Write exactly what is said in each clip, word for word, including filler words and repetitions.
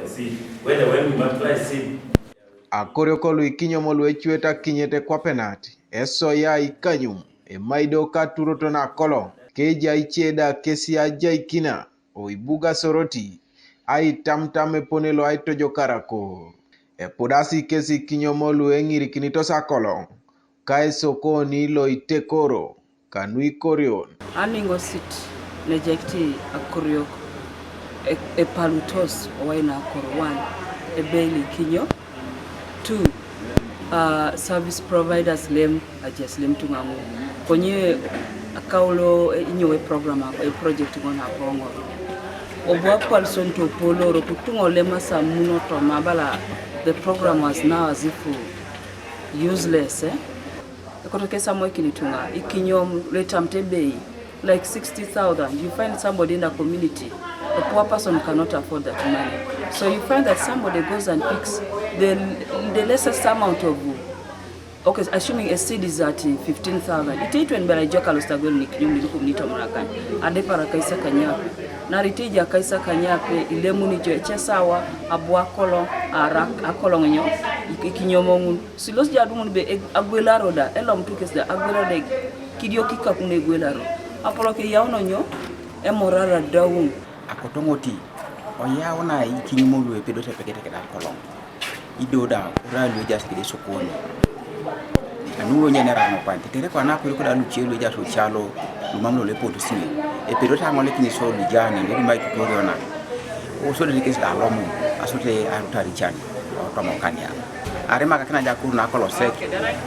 Seed. Whether when we multiply seed, akoriok lu ikinyom lu ecuet akinyet ekwapenat, esoya ikanyum, emaido ka aturoto na akoloŋ, keja ice da kesi ajaikina, oibuga Soroti, aitamtam epone lo aitojokar akor. Epudasi kesi ikinyom lu eŋirikinitos akoloŋ, ka esokoni lo itekoro, kanu ikorion. Aniŋosit nejekiti akoriok e-, epalutos owaina akor, one, ebei lo ikinyom, two, uh, service providers lem, ajes lem tuŋa ŋun. Konye akaulo, eh, inyo e program, e project ŋon aboŋor. Obu akwalison topoloro kutuŋo lem asamuno toma bala the program was now as if useless, eh? Ekoto kesamoikin ituŋa ikinyom lu etamit ebei, like sixty thousand. You find somebody in the community, a poor person cannot afford that money. So you find that somebody goes and picks the, the lessest amount of, okay, assuming a seed is at fifteen thousand, ite itwen bela ijo kalos tagwel ni ikinyom ni lukum ni tomon akany, adepar akaisakany ape. Naarai ite ijo akaisakany ape, ilemuni ijo ecesawa, abu akoloŋ, arak akoloŋ nyo, ik-, ikinyom ŋun. Silos ja adumun be eg-, agwelaro da, elomtu kes da, agwelaro da, kidiok ikapun egwelaro. Apolok eyauno nyo? Emorara daun. Akotoŋoti, oyau na ikinyom lu epedote epekete keda akoloŋ. Ido da, ora lu ejaas kede sokoni. Anu wo nyenera ŋopan, tetere kwana akuriok da luce lu ejaas ocalo, lumam lolo epotu sine. Epedote aŋolikin iso lujani, lodumai tutoriona. Osodete kes da alomun, asote arutarican, otomokania. Aremak akina jakuru na kolosek,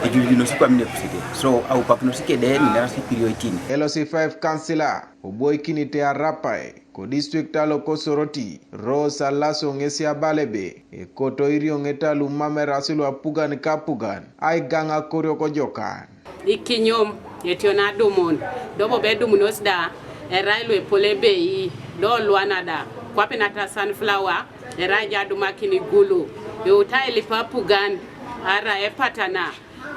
ejulijinosi kwamine kusite. So, aupakinosi kede, ninerasi pirioitin. L C five councillor, oboikinite Arapai, ko district alo ko Soroti, Rose Alaso ŋesi abala ebe, ekoto irioŋeta lumam erasi lu apugan kapugan, aigaŋ akoriok ojokan. Ikinyom, etion adumun, do bobo edumunos da, erai lu epol ebei, do luana da, kwape nata sunflower, erai ja adumakin igulu, euta ailip apugan, ara epatana,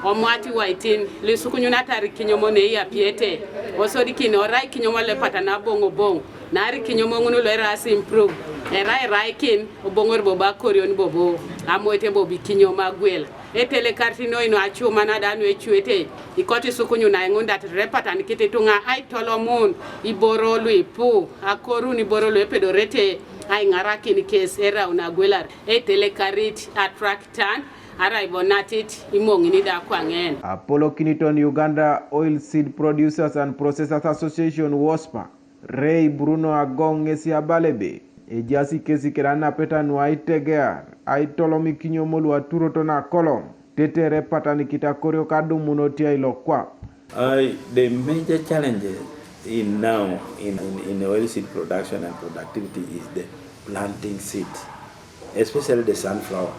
omwat iwaitin, lu isukunyunatar ikinyom ne eyapiete, osodikin, orai ikinyom lu epatana aboŋoboŋ, naarai ikinyom ŋun lu eraas improve, erai eraikin, oboŋor bobo akorion bobo, amoete bobo ikinyom agwel. Etelekarit noi nu acuman da nu ecuete, ikote isukunyun aiŋun da tetere epatanikit ituŋa aitolomun iboro lu ipu, akorun iboro lu epedorete aiŋarakin kes eraun agwelar. Etelekarit attractan, arai bo natit imoŋini da kwaŋen. Apolokiniton Uganda Oil Seed Producers and Processors Association, WOSPA, Ray Bruno Agong ŋesi abala ebe, ejaas kesi keda anapeta nu aitegear, aitolom ikinyom lu aturoto na akoloŋ, tetere epatanikit akoriok adumun etiai lo kwap. Uh, the major challenge in now in, in, in oil seed production and productivity is the planting seed, especially the sunflower.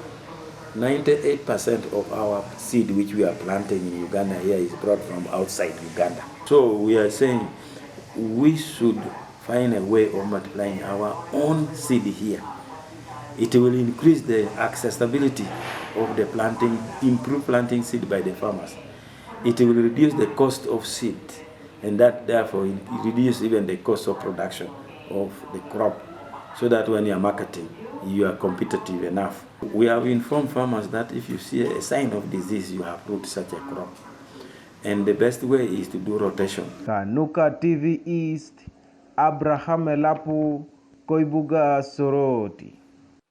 Ninety-eight percent of our seed which we are planting in Uganda here is brought from outside Uganda. So we are saying we should find a way of multiplying our own seed here. It will increase the accessibility of the planting, improve planting seed by the farmers. It will reduce the cost of seed, and that therefore in-, reduce even the cost of production of the crop, so that when you are marketing, you are competitive enough. We have informed farmers that if you see a sign of disease, you uproot such a crop. And the best way is to do rotation. Kanuka T V East, Abraham Elapu, Koibuga Soroti.